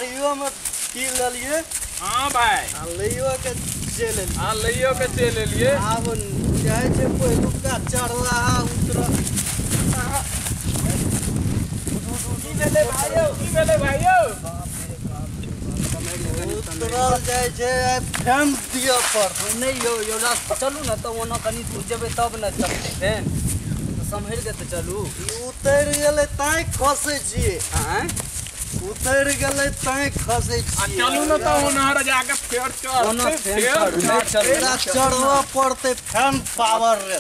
ठारियो में पी लेलिए। हाँ भाई आ लइयो के चलि एलियै। हाँ लइयो के चलि एलियै। आब जाइ छै पहिलुका चढ़लाहा उतरल। की भेलै भाई यौ, की भेलै भाई यौ? उतरल जाइ छै फेन दिअ पड़तै। नहि यौ यौ चलू ने तऽ ओना कनि दूर जेबै तब ने चलतै फेन, सम्हरि के तऽ चलू। उतरि गेलै तैं खसै छियै। आँय उतरि गेलै तैं खसै छियै। चलू ने तऽ ओनहर जाके फेर चढ़तै, फेर चढ़बऽ पड़तै फेन पावर रे।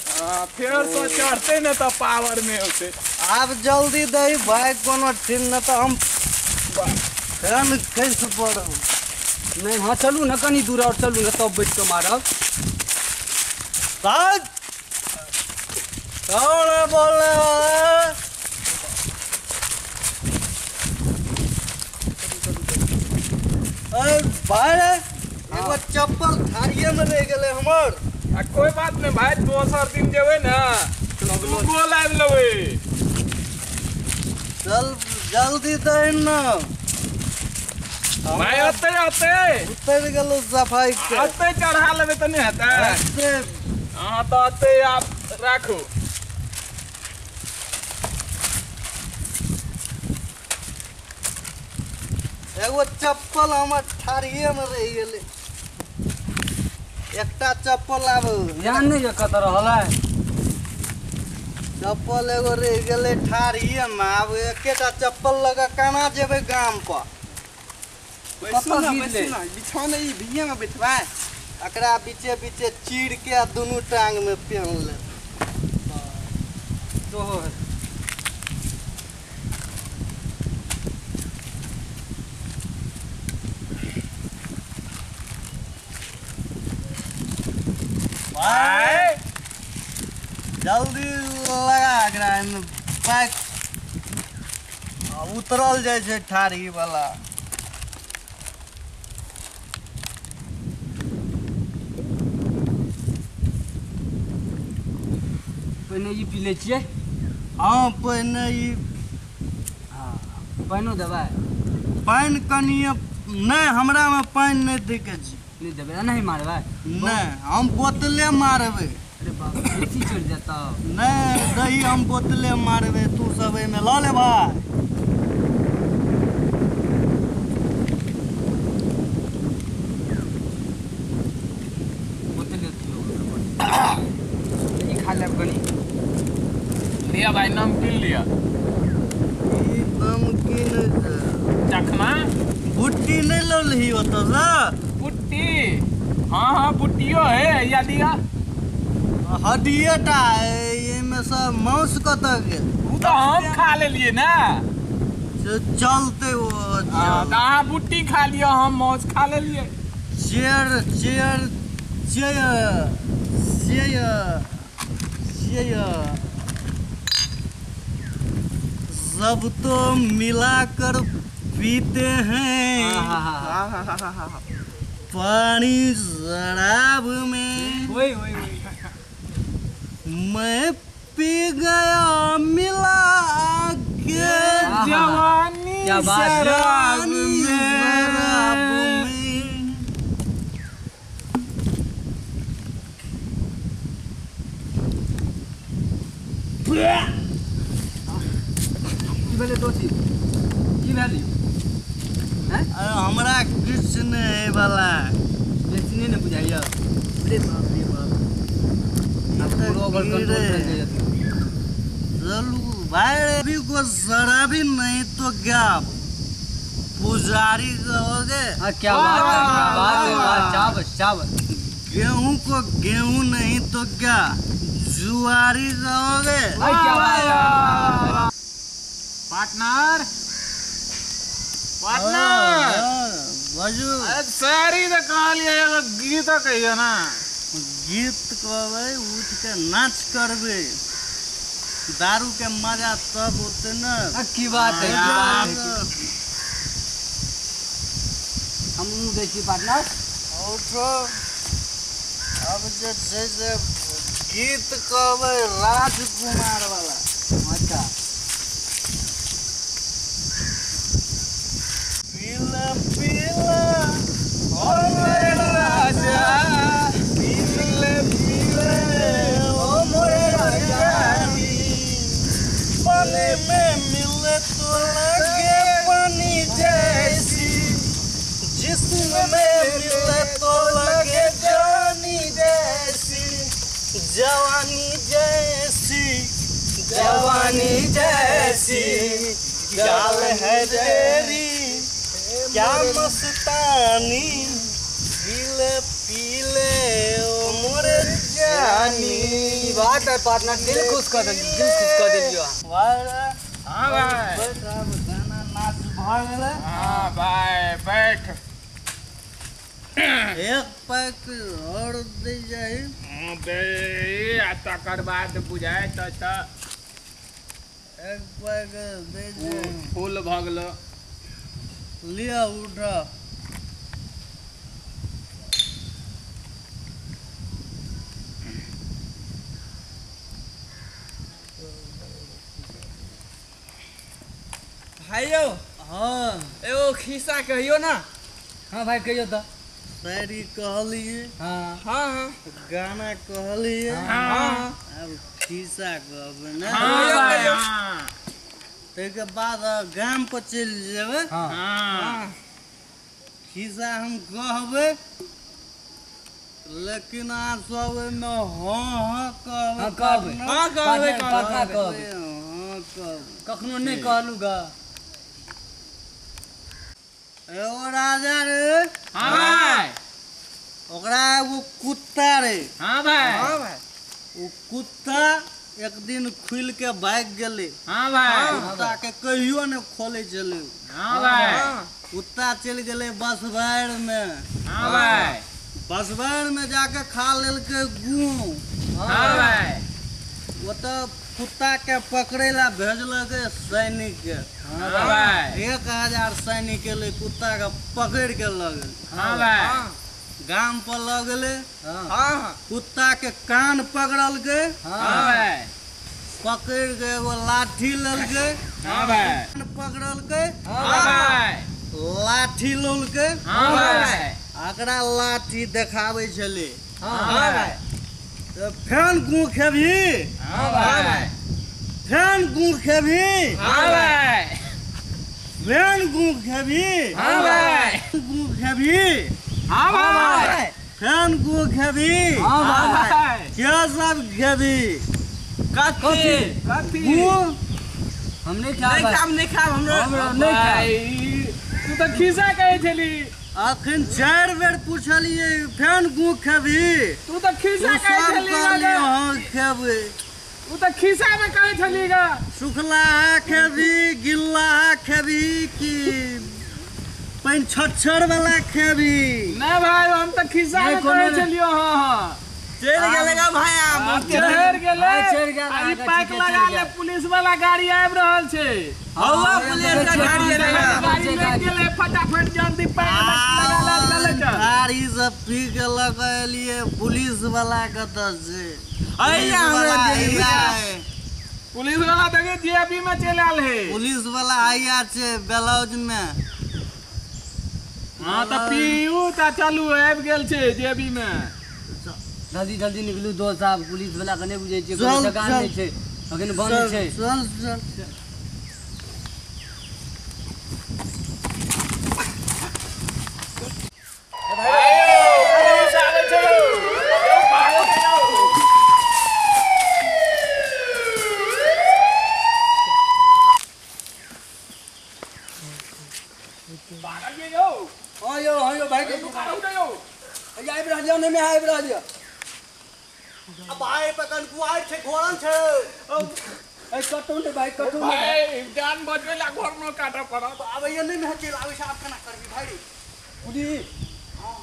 फेर से चढ़तै ने तऽ पावर में औतै। आब जल्दी दही भाई कोनो ठीक न तऽ हम फेन खसि पड़ब। नहीं हाँ चलू ने कनि दूर और चलू ने तब बैठ के मारब। कौन बोल अरे भाई एगो चप्पल थारिये में रह गेलै हमर। आ कोई बात नहीं भाई, दोसर दिन जेबै ने दूगो लाबि लेबै। चल जल्दी दही न भाई। अते अते उतरि गेलौ सफाई के। अते चढ़ा लेबै तऽ नहि हेतै। हाँ तऽ अते आप राखू। एगो चप्पल हमर ठारिये में रहि गेलै। एकटा चप्पल आब ध्यान नहि यऽ कतऽ रहल है। चप्पल एगो रहि गेलै ठारिये में। आब एकेटा चप्पल लऽ कऽ केना जेबै गाम पर? बैसू ना, बैसू ना, बिछौना ई भिये में बैठबै। एकरा बीचे बीचे चीर के आ दुनू टांग में पेन ले। तोहर भाई जल्दी लगा एकरा एहिमे पैक। उतरल जाइ छै ठारी वाला। पहिने ई पी लै छियै। हाँ पहिने ई। हाँ पानिओ देबै? पानि कनिए नहि, हमरामे पानि नहि दैके छै। नहि देबै? नहि मारबै? नहि हम बोतले मारबै। अरे बाप बेसी चढ़ि जेतौ। नहि दही हम बोतले मारबै, तू सब एहिमे लऽ ले भाई। बोतले दियौ ई खा लेब कनि। लिया भाई नमकीन लिया। ई नमकीन चखना बुट्टी नहीं लौलही ओतऽ? बुट्टी हाँ हाँ बुट्टियो है। या लिया हड्डिएटा है एहिमे से मांस कतऽ गेल? ओ तऽ हम खा लेलियै ने। चलते ओ अहाँ बुट्टी खा लिअ, हम मांस खा लेलियै। Chair chair chair chair chair सब तो मिलाकर पीते हैं पानी शराब में। ओए ओए ओए मैं पी गया मिला के जवानी शराब में। की भेलै दोषी? की भेलै? हमरा किछु नहि होइवला। बेसी नहि ने बुझाइया। अरे बाप रे बाप, चलू भाई अभी को शराबी नहीं तो क्या पुजारी कहोगे? क्या बात है, क्या बात है, चावल चावल। गेहूं को गेहूं नहीं तो क्या जुआरी कहोगे? क्या बात है। पार्टनर पार्टनर बाजू। सारी तो कहलियै एगो गीत कहियो ना। गीत कहबै उठ के नाच करबै, दारू के मजा तब होते ना। की बात है, की बात है। हम दै छी पार्टनर। उठो अब जे छै से गीत कहबै राजकुमार वाला। अच्छा पीले हुस्न में मिले तो लगे जानी जैसी, जवानी जैसी, जवानी जैसी चाल है तेरी, क्या मस्तानी, पीले पीले ओ मोरे जानी। बात है पार्टनर, दिल खुश कर दिल, दिल खुश कर दिलियो। हाँ भाई बैठ, आब गाना नाच भऽ गेलै। हाँ भाई बैठ। एक पैक और दे जाही। हाँ बे, आ तकर बाद बुझाय त एक पैक दे जाही। फूल भऽ गेलो। लिअ उठा। भाइयो। हाँ एगो खिस्सा कहियो ना। हाँ भाई कहियो तो। शायरी कहलिए। हाँ हाँ हाँ। गाना कहलिए। हाँ। अब खिस्सा कहबै ना। हाँ। ताहिके बाद गाम पर चलि जेबै। हाँ। खिस्सा हम कहबै, लेकिन अहाँ सब ओहिमे हाँ हाँ कहबै। कहबै। हाँ कहबै, कहबै। हाँ कहबै। कखनो नहि कहलू गा। एगो राजा रे। हाँ भाई। ओकरा एगो कुत्ता रे। हाँ भाई। हाँ भाई। ओ कुत्ता एक दिन खुलि के भागि गेलै। हाँ भाई। कुत्ता के कहियो नहि खोलै छलै। हाँ भाई। कुत्ता चलि गेलै बसबाड़ि मे। हाँ भाई। बसबाड़ि मे जाके खा लेलकै गू। हाँ भाई। ओतऽ कुत्ता के पकड़ै ला भेजलकै सैनिक के। हाँ भाई। 1000 सैनिक एलै, कुत्ता के पकड़ि के लऽ गेलै। हाँ भाई। गाम पर लऽ गेलै। हाँ। कुत्ता के कान पकड़लकै। हाँ भाई। पकड़ि के एगो लाठी लेलकै। हाँ भाई। कान पकड़लकै। हाँ भाई। लाठी लेलकै। हाँ भाई। एकरा लाठी देखाबै छलै। हाँ भाई। तऽ फेन गू खेबही। हाँ भाई। फेन गू खेबही। हाँ भाई। फेन गू खेबही। हाँ भाई। गू खेबही। हाँ भाई। फेन गू खेबही। हाँ भाई। के सब खेबही? कथी कथी? गू। हम नहि खायब। नहि खायब, नहि खायब हमरा नहि खायब। तू तऽ खिस्सा कहै छली। अखन 4 बेर पुछलियै फेन गू खेबही। तू तऽ खिस्सा कहै छली। हाँ खेबै। तू तऽ खिस्सा मे कहै छली गा। सुखलाहा खेबही, गिल्लाहा खेबही कि पानि छच्छर वाला खेबही? नहि भाई, हम तऽ खिस्सा मे कहै छलियो। हाँ हाँ। चलि गेलै गा भाई, आब चढ़ि गेलै। अभी पैक लगा ले, पुलिस वाला गाड़ी आबि रहल छै। हौवा पुलिस के गाड़ी एलै। गाड़ी लागि गेलै, फटाफट जल्दी पैक लगा ले, चलै चल। गाड़ी सब पी के लऽ के एलियै, पुलिस वाला कतऽ छै? अइया हमरा पुलिस वाला देखै जेबी मे चलि आयल है। पुलिस वाला आइया छै ब्लाउज मे। हाँ तऽ पीऊ तऽ चलू, आबि गेल छै जेबी मे। जल्दी जल्दी निकलू दोस्त साहब, पुलिस वाला के नहि बुझै छियै, कोनो ठेकान नहि छै, अखन बंद छै। चल चल चल। हाँ यो, हाँ यो भाई, आबि रहल यऽ, नहि आबि रहल यऽ। भाई पकन कुआर छै, घोरन छै। ए कटू ने भाई, कटू ने भाई, जान बचबै ला घर न काटऽ पड़त। आबैया नहि मे चलि आबै छै, आब केना करबी भाई? उडी। हां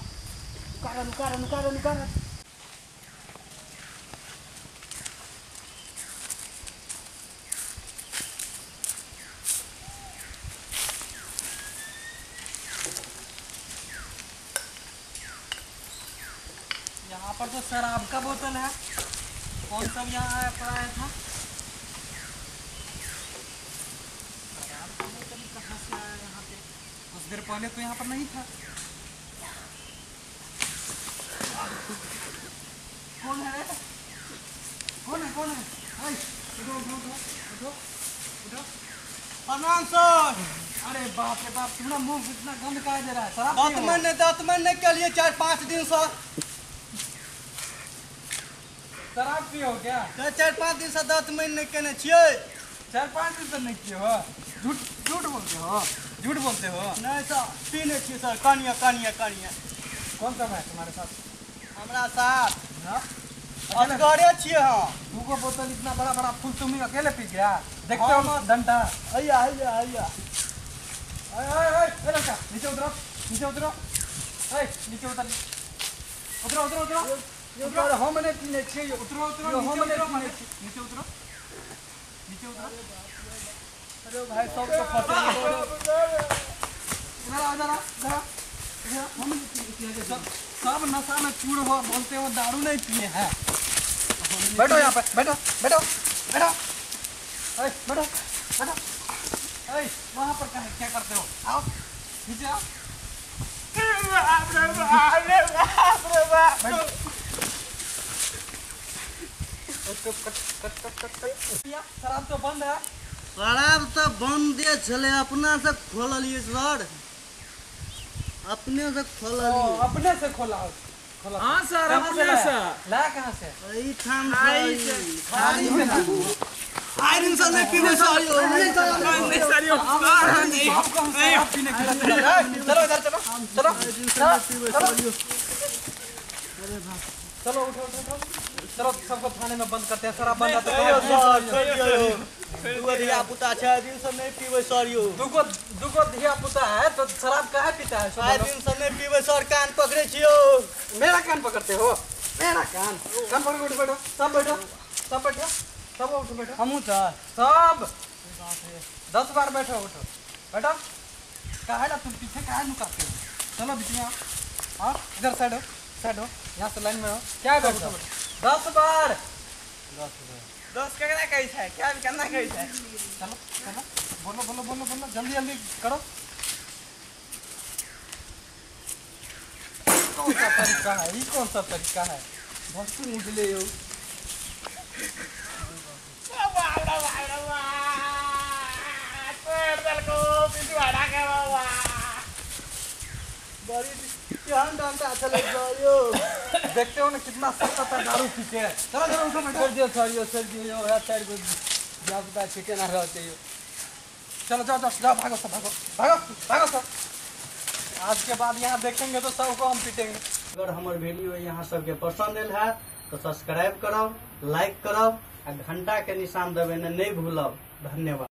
नुकारा नुकारा नुकारा नुकारा। यहाँ पर तो शराब का बोतल है, कौन सब यहाँ आया पड़ा था? शराब का बोतल कहाँ से आया यहाँ पे? कुछ देर पहले तो यहाँ पर नहीं था। कौन है रे? कौन है, कौन है? उठो उठो उठो उठो उठो। प्रणाम सर। अरे बाप रे बाप, तुम्हारा मुंह इतना गंद काहे दे रहा है? शराब दतमन नहीं के लिए 4-5 दिन से। शराब पियो क्या? 4-5 दिन से दतमन नहीं केने छियै। 4-5 दिन से नहीं किए हो? झूठ झूठ बोलते हो, झूठ बोलते हो। नहीं सर, पीने छियै सर। कनिया कनिया कनिया। कौन सब है तुम्हारे साथ? हमरा साथ असगरे छियै हम। दूगो बोतल इतना बड़ा बड़ा फूल तुम ही अकेले पी गया? देखते हो डंडा। हैया हैया हैया। ओए ओए ओए लड़का, नीचे उतरो, नीचे उतरो। ओए नीचे उतर, उतरो उतरो उतरो। उतरो, हम नहीं पीने छियै। उतरो उतरो, हम नीचे नहीं उतरो, पीने छियै। नीचे उतरो, नीचे उतरो। अरे भाई सबको फंसा। इधर आओ, इधर आओ, इधर आओ। हम नहीं पीने छियै। सब नशा में चूर हो, बोलते हो दारू नहीं पिए हैं। बैठो यहाँ पर, बैठो बैठो बैठो। अरे बैठो बैठो। अरे वहाँ पर क्या क्या करते हो? आओ नीचे आओ। बैठो। कट कट कट कट कट। शराब तो बंद है। शराब तो बंदे छले, अपना से खोललिए सर, अपने से खोललिए। अपने से खोला? खोला हाँ सर, अपने से। ला कहाँ से? एहिठाम से। आइ दिन से नहीं पीबै सर। नहीं सर, आपको हम शराब पीने के लिए। चलो इधर चलो, चलो चलो चलो, उठो उठो उठो। चलो सबको थाने में बंद करते हैं। शराब बंद करते हैं सर। दूगो धिया पुता छै, दिन से नहीं पीबै सर। यो दूगो दूगो धिया पुता है तो शराब काहे पीता है? आइ दिन से नहीं पीबै सर। कान पकड़े छियो। मेरा कान पकड़ते हो? मेरा कान कान पकड़ उठ बैठो, सब बैठो, सब बैठो, सब उठ बैठो। हमहूँ सर सब 10 बार बैठो, उठो बैठो। काहे ला तुम पीछे काहे नुकाते हो? चलो बीच में आओ। हाँ इधर साइड हो, साइड हो, यहाँ से लाइन में हो। क्या बैठो 10 बार। 10 करना कैसे है? क्या करना कैसे है? चलो चलो, बोलो बोलो बोलो बोलो, जल्दी जल्दी करो। कौन सा तरीका है ये? कौन सा तरीका है? वस्तु निकले यो। बड़ी केहन डंडा छलै सर यो। देखते हो ना कितना सस्ता था दारू पी के। चलो चलो उठो बैठो। छोड़ दियो सर यो, छोड़ दियो। वएह 4 गो धिया पुता छै, केना रहतै यो? चलो जाओ जाओ जाओ, भागो सब, भागो भागो भागो सब। आज के बाद यहाँ देखेंगे तो सबको हम पीटेंगे। अगर हमर वीडियो यहाँ सबके पसंद आयल है तो सब्सक्राइब करब, लाइक करब आ घंटा के निशान दबेने नहीं भूलब। धन्यवाद।